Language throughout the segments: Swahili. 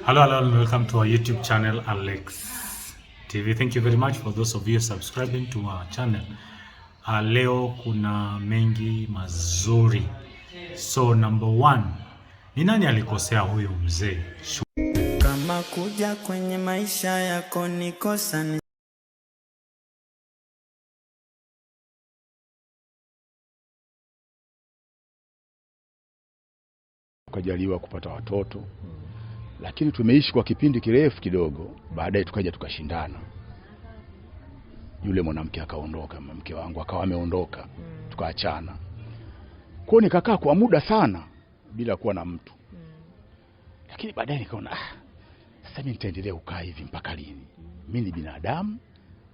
Hello, hello, and welcome to our YouTube channel, Alex TV. Thank you very much for those of you subscribing to our channel. Leo kuna mengi mazuri. So number one, ni nani alikosea huyu mzee? Kama kuja kwenye maisha yako ni kosa ni Tukajaliwa kupata watoto, lakini tumeishi kwa kipindi kirefu kidogo. Baadaye tukaja tukashindana, yule mwanamke akaondoka, mke wangu akawa ameondoka, tukaachana. Kwa hiyo nikakaa kwa muda sana bila kuwa na mtu, lakini baadaye nikaona, sasa mimi nitaendelea kukaa hivi mpaka lini? Mimi ni binadamu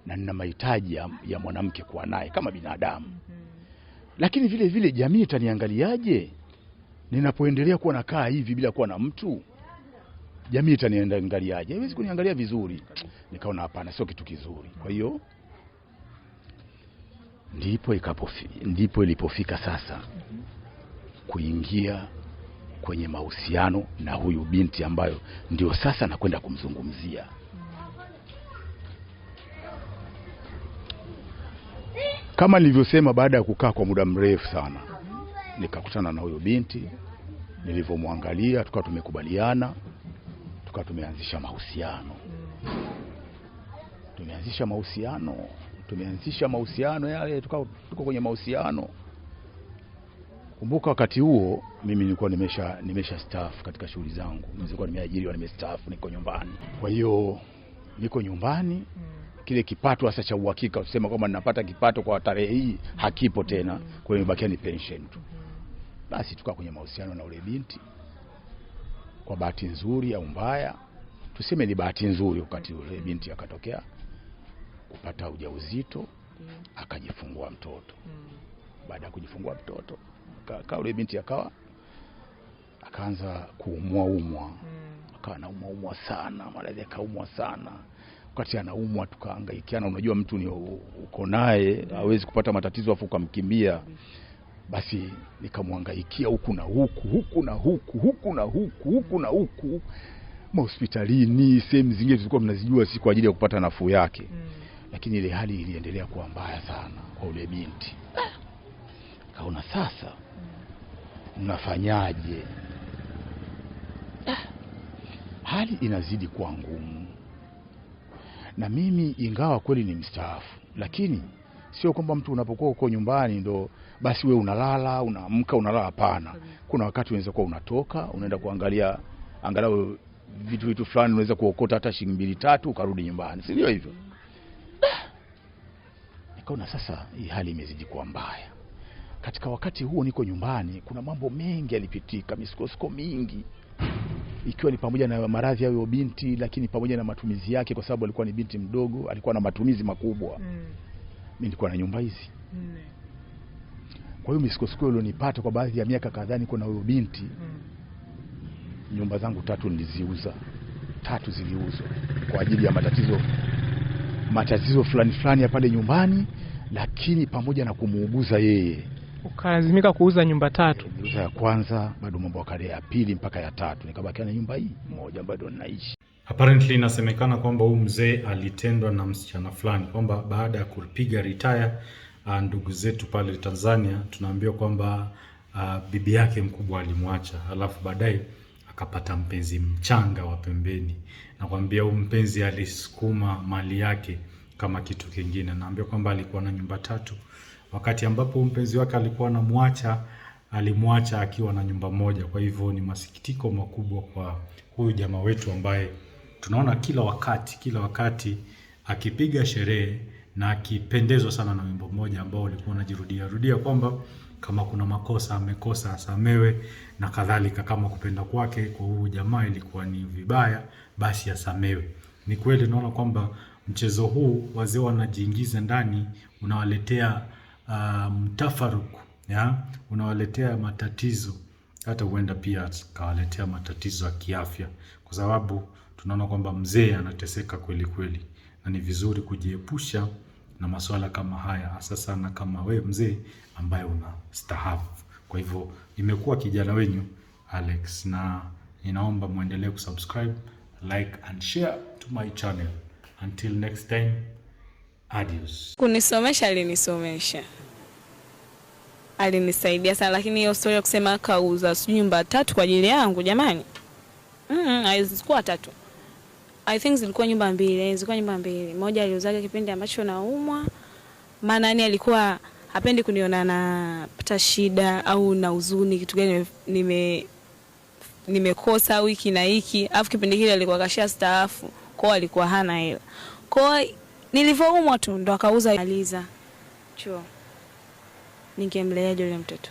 na nina mahitaji ya mwanamke kuwa naye kama binadamu, lakini vile vile jamii itaniangaliaje ninapoendelea kuwa nakaa hivi bila kuwa na mtu? Jamii itaniangaliaje? Haiwezi kuniangalia vizuri. Nikaona hapana, sio kitu kizuri. Kwa hiyo ndipo ilipofika sasa kuingia kwenye mahusiano na huyu binti ambayo ndio sasa nakwenda kumzungumzia. Kama nilivyosema, baada ya kukaa kwa muda mrefu sana nikakutana na huyo binti. Nilivyomwangalia tukawa tumekubaliana, tukawa tumeanzisha mahusiano. Tumeanzisha mahusiano, tumeanzisha mahusiano yale, tukawa tuko kwenye mahusiano. Kumbuka wakati huo mimi nilikuwa nimesha staafu katika shughuli zangu. Nilikuwa nimeajiriwa, nimestaafu, niko nyumbani. Kwa hiyo niko nyumbani, kile kipato hasa cha uhakika kusema kwamba ninapata kipato kwa tarehe hii hakipo tena. Kwa hiyo imebakia ni pension tu. Basi tukawa kwenye mahusiano na ule binti. Kwa bahati nzuri au mbaya, tuseme ni bahati nzuri, wakati ule binti akatokea kupata ujauzito, akajifungua mtoto. Baada ya kujifungua mtoto, ule binti akaanza kuumwa umwa. Akawa anaumwa umwa sana, maradhi akaumwa sana. Wakati anaumwa tukahangaikiana, unajua mtu ni uko naye hawezi kupata matatizo afu ukamkimbia. Basi nikamhangaikia huku na huku, huku na huku, huku na huku, huku na huku, mahospitalini, sehemu zingine tulikuwa tunazijua si kwa ajili ya kupata nafuu yake. Lakini ile hali iliendelea kuwa mbaya sana kwa ule binti. Kaona sasa mnafanyaje? Hali inazidi kuwa ngumu. Na mimi ingawa kweli ni mstaafu, lakini sio kwamba mtu unapokuwa uko nyumbani ndo basi we unalala, unaamka, unalala. Hapana. Kuna wakati unaweza kuwa unatoka, unaenda kuangalia angalau vitu fulani, unaweza kuokota hata shilingi 2-3 ukarudi nyumbani. Si ndio hivyo? Nikaona sasa hii hali imezidi kuwa mbaya. Katika wakati huo niko nyumbani, kuna mambo mengi yalipitika, misukosuko mingi, ikiwa ni pamoja na maradhi ya huyo binti, lakini pamoja na matumizi yake, kwa sababu alikuwa ni binti mdogo, alikuwa na matumizi makubwa. Mimi nilikuwa na nyumba hizi. Kwa hiyo misukosuko ilionipata kwa baadhi ya miaka kadhaa niko na huyo binti, nyumba zangu 3 niliziuza. 3 ziliuzwa kwa ajili ya matatizo fulani fulani ya pale nyumbani, lakini pamoja na kumuuguza yeye. Ukalazimika kuuza nyumba 3. Niliuza ya kwanza, bado mambo akaja ya pili mpaka ya 3, nikabakia na nyumba hii moja bado ninaishi. Apparently inasemekana kwamba huyu mzee alitendwa na msichana fulani, kwamba baada ya kupiga retire, ndugu zetu pale Tanzania tunaambiwa kwamba bibi yake mkubwa alimwacha, alafu baadaye akapata mpenzi mchanga wa pembeni. Nakwambia huyu mpenzi alisukuma mali yake kama kitu kingine. Naambia kwamba alikuwa na nyumba 3, wakati ambapo mpenzi wake alikuwa anamwacha, alimwacha akiwa na nyumba moja. Kwa hivyo ni masikitiko makubwa kwa huyu jamaa wetu ambaye tunaona kila wakati akipiga sherehe na akipendezwa sana na wimbo mmoja ambao ulikuwa unajirudia rudia kwamba kama kuna makosa amekosa asamewe na kadhalika, kama kupenda kwake kwa huyu jamaa ilikuwa ni vibaya basi asamewe. Ni kweli naona kwamba mchezo huu wazee wanajiingiza ndani, unawaletea mtafaruku, ya? Unawaletea matatizo, hata huenda pia kawaletea matatizo ya kiafya, kwa sababu tunaona kwamba mzee anateseka kweli kweli, na ni vizuri kujiepusha na masuala kama haya, hasa sana kama we mzee ambaye unastaafu. Kwa hivyo imekuwa kijana wenyu Alex, na ninaomba muendelee kusubscribe like and share to my channel. Until next time, adios. Kunisomesha alinisomesha, alinisaidia sana, lakini hiyo story ya kusema kauza sijui nyumba tatu kwa ajili yangu, jamani, hazikuwa tatu. I think zilikuwa nyumba mbili, zilikuwa nyumba mbili. Moja aliuzaga kipindi ambacho naumwa, maana yani alikuwa hapendi kuniona napata shida au na huzuni, kitu gani nimekosa au hiki na hiki. Alafu kipindi kile alikuwa kasha staafu, kwao alikuwa hana hela. Kwao nilivyoumwa tu ndo akauza. Maliza chuo, ningemleaje yule mtoto?